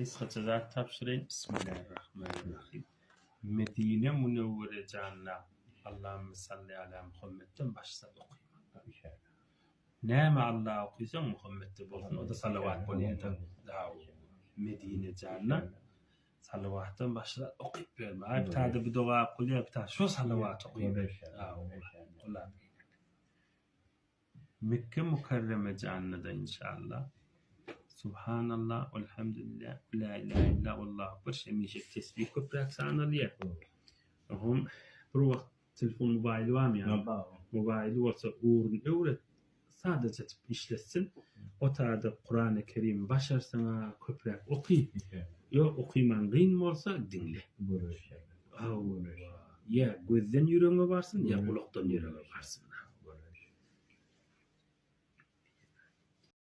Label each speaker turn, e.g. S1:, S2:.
S1: Gysgaça zat tabşyraýyn. Bismillahirrahmanirrahim. Medine Münewwere janyna Allahümme salli ala Muhammetden başlap okyň. Näme Alla okysaň Muhammetde bolsun o-da salawat bolýada. Medine janyna salawatdan başlap okyp berme. Aý bir täde bir doga okulýar bir täde şo salawat okyp ber. Mekke Mukarreme janyna-da inşallah. Subhanallah, welhamdülillah, we la ilahe illa wallahu ekber hemişe tesbih köpräk sanalýar. Oňam bir wagt telefon mobaýly barmy ýa?
S2: Bar.
S1: Mobaýly bolsa ugruny öwret, sadaja etip işletsin. O taýda Kurany Kerimi başarsaňa köpräk oky. Ýok okyman gyn bolsa diňle. Hawa. Ýa gözden ýüregiňe barsyn, ýa gulakdan ýüregiňe barsyn.